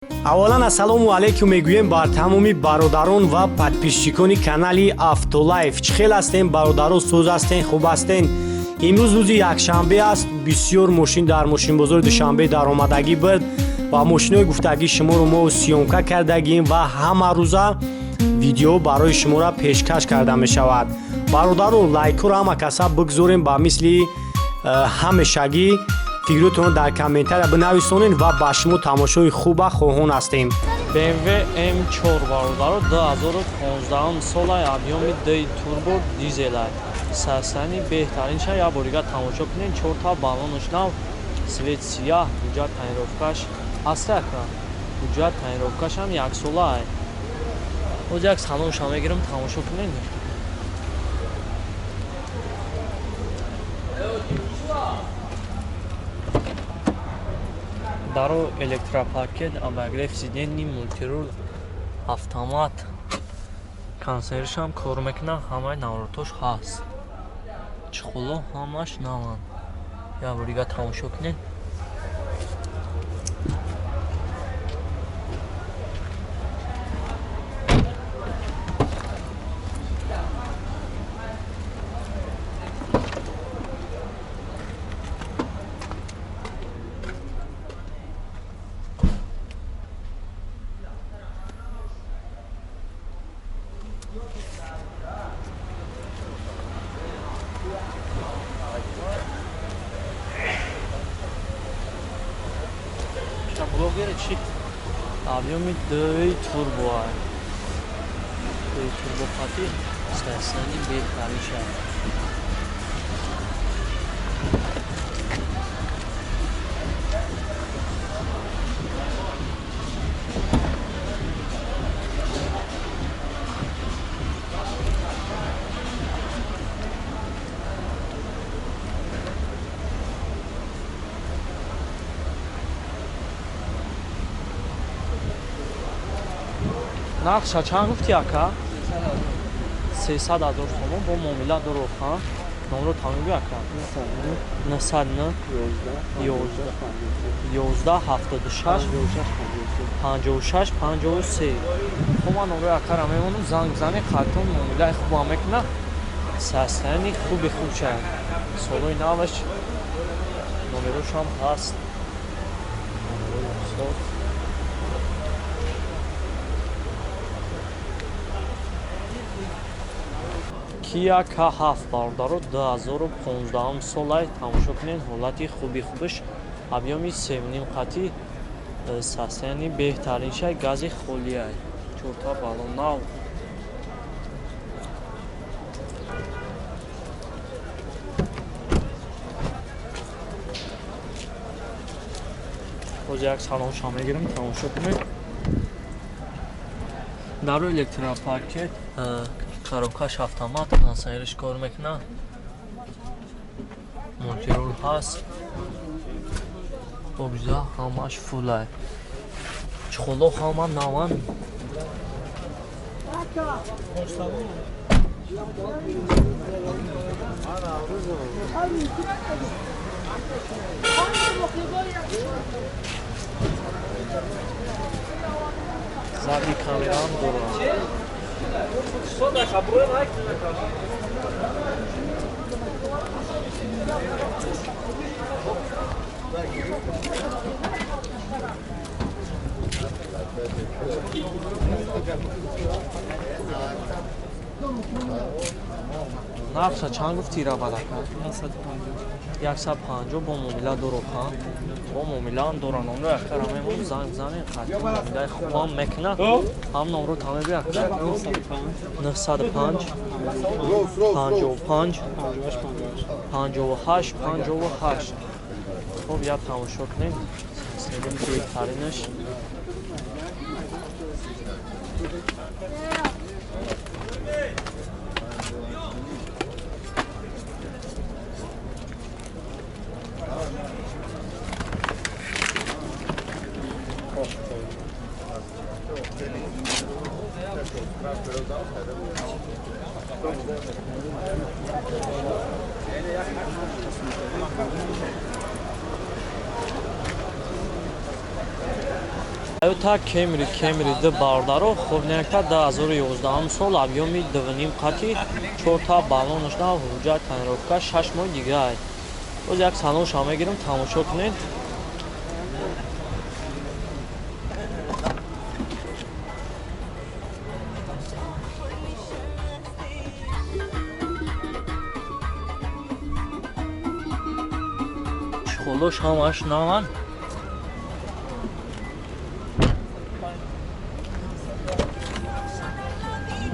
Аввалан, ассалому алайкум мегӯем бар тамоми бародарон ва подписчикони канали Автолайф. Чӣ хел ҳастем, бародаро? Соз ҳастен, хуб ҳастен? Имрӯз рӯзи якшанбе аст. Бисёр мошин дар мошинбозори Душанбе даромадагӣ буд ва мошинои гуфтагӣ шуморо мо съёмка кардагим ва ҳама рӯза видео барои шуморо пешкаш карда мешавад. Бародаро, лайкҳоро ҳама каса бигзорем, ба мисли ҳамешагӣ фикротонро дар комментария бинависонед ва ба шумо тамошои хуба хоҳон ҳастем. BMW M4, бародаро, 2015 солай, объёми д турбо, дизелай, состояние беҳтаринша. Як бор дига тамошо кунед, чорта баллонаш нав, цвет сияҳ, ҳуҷҷат тонировкаш ҳаста, ака, ҳуҷҷат тонировкашам яксолаай. Боз як салонша мегирам, тамошо кунед. Даро электропакет, обогрев сидений, мультируль, автомат, кондиционершам кор мекунад, ҳамаи наворотош ҳаст, чехоло ҳамаш наванд. Як бор дига тамошо кунед. Блогери чи? Объёми д турбо, д турбо қати, состояние беҳтаринша. Нархша чанд гуфти, ака? 300 000 сомон, бо муомила дорох. Номро тамом ака. 900 11 76 56 53. Хуб, ман номрои акара мемонам, занг бизанед, қайтон муомилаи хубам мекунад. Состояние хуби хуб шад, солои наваш, номерошам ҳаст. Сол Kia K7, бародаро, 2015 солай, тамошо кунед ҳолати хуби хубаш, объёми 3,5 қати, состояние беҳтариншай, гази холиай, чорта баллон нав. Боз як салонша мегирам, тамошо кунед. Дару электропакет, коробкаш автомат, кондиционериш кор мекунад, мультируль ҳаст, обза ҳамаш фулай, чехоло ҳама наванд. Задний камераам дорад. Нархша чанд гуфти, рабадака? 150, бо муомила дороха, бо муомилаам дора. Номро якара мемон, занг бизанед, қатъи муомилаи хубам мекунад. Ҳам номро тамеби, ака. 905 55 58 58. Хуб, як тамошо кунед, беҳтаринаш. Toyota Camry Camry 2 бародаро хобнякта 2011 сол объёми 2.5 қати 4 та баллонаш нав ҳуҷҷат тонировка 6 моҳ дига. Боз як салонша мегирам тамошо кунед. Чхолош ҳамаш наван.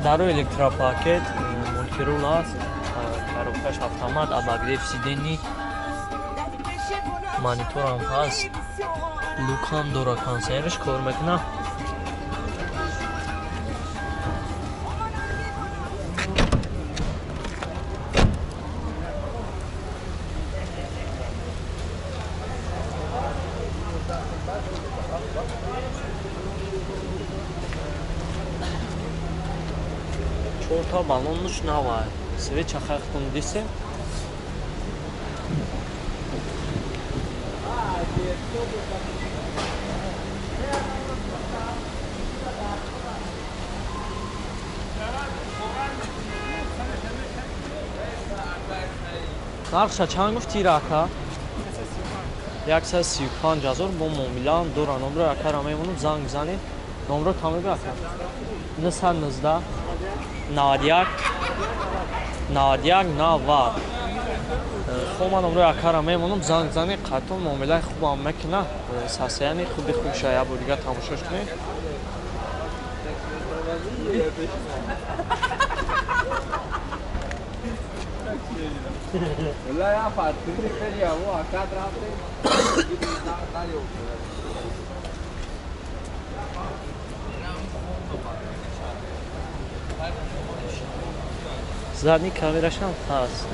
Дару электропакет, мультирул аст, коробкаш автомат, обогрев сидений, мониторам ҳаст, люкам дора, консервиш кор мекунад. Чорта баллонуш навай. Свеча хахтун дисем. Нархша чанд гуфти рака? 135 000 бо муомилаам дора. Номро акара мемонам, занг бизанед. Номро тамега ака. 919 91 91 90. Хоб ман номрои акара мемонам, занг бизанед, қатъан муомилаи хубам мекунад. Сасияни хуби хубша як бор дига тамошош кунед. Задний камерашам ҳаст.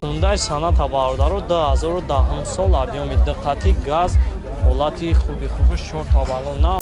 Hyundai Sonata бародаро 2010 сол объёми 2 қати газ, ҳолати хуби хубаш 4 та баллон нав.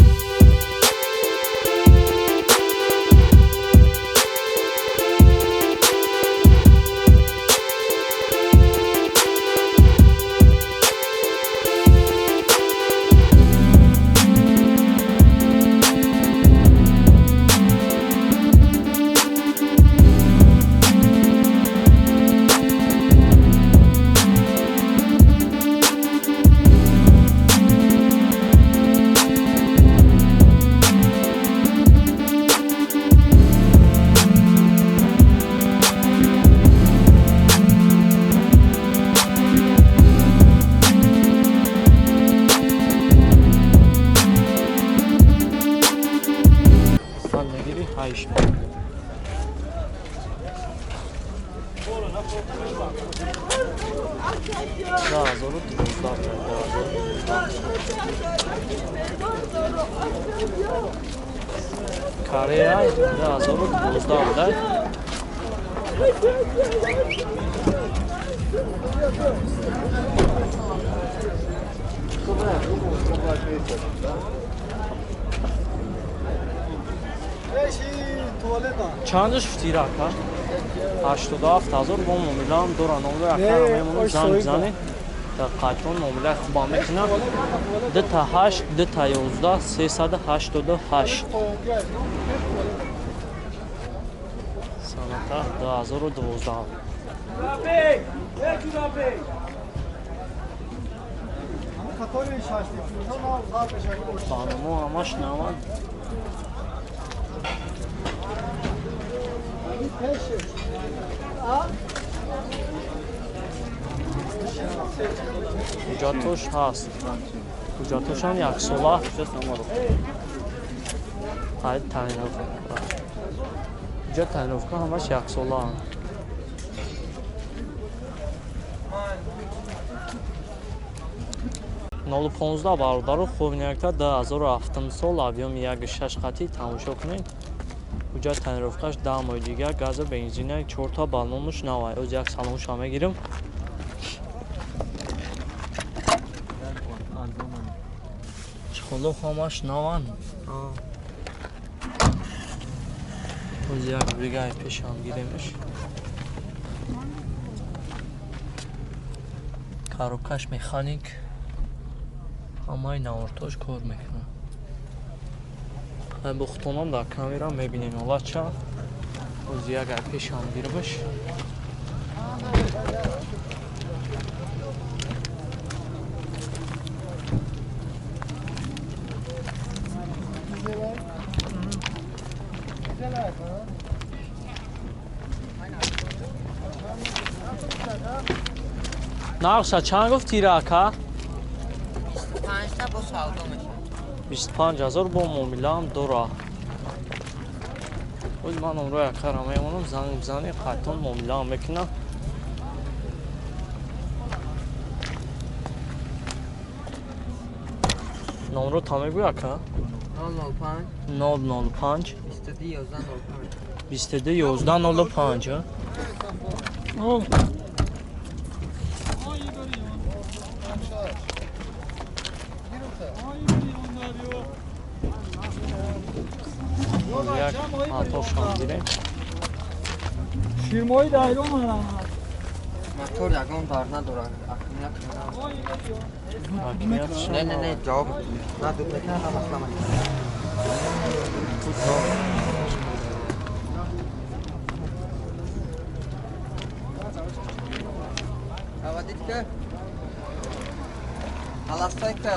Корея 2012 буда. Чандаш фтира ака? 87 000 бо муомилаам дора. Номрои акара мемонам, занг бизанед. Қатъан муомилаи хубам мекунад. 2 та 8 2 та 11 388. Соната 2012. Баллоно ҳамаш навад. Ҳуҷҷатош ҳаст. Ҳуҷҷатошам яксола. Ҳуҷҷат тайиновка ҳамаш яксола. Нолу понздаҳ бародару хобнякта 2007 сол объёми 1.6 қати тамошо кунед. Ҳуҷҷат тайиновкаш 10 моҳи дигар, газа бензина 4 та баллонуш навай. Оз як салонша мегирам. Чхоло ҳамаш наван. Оз як бригай пешам гиремеш. Коробкаш механик. Ҳамаи навортош кор мекунад. Ай бухтонам дар камера мебинем ҳолатша. Оз як ай пешам гирбаш. Нархша чанд гуфти рака? 25 та бо савдо мешавад. 25 ҳазор бо муомилаам дора. Оз ман умро якара мемонам, занг бизани, қайтон муомилаам мекунам. Номро та мегӯй ака? 005 005 22 11 05 22 11 05. Як мотор гирем. Ширмои дайрон ҳарам. Мотор ягон дар надорад. Акмият не, не, не, ҷавоб надод мекунад, масла Авадитка. Аластайка.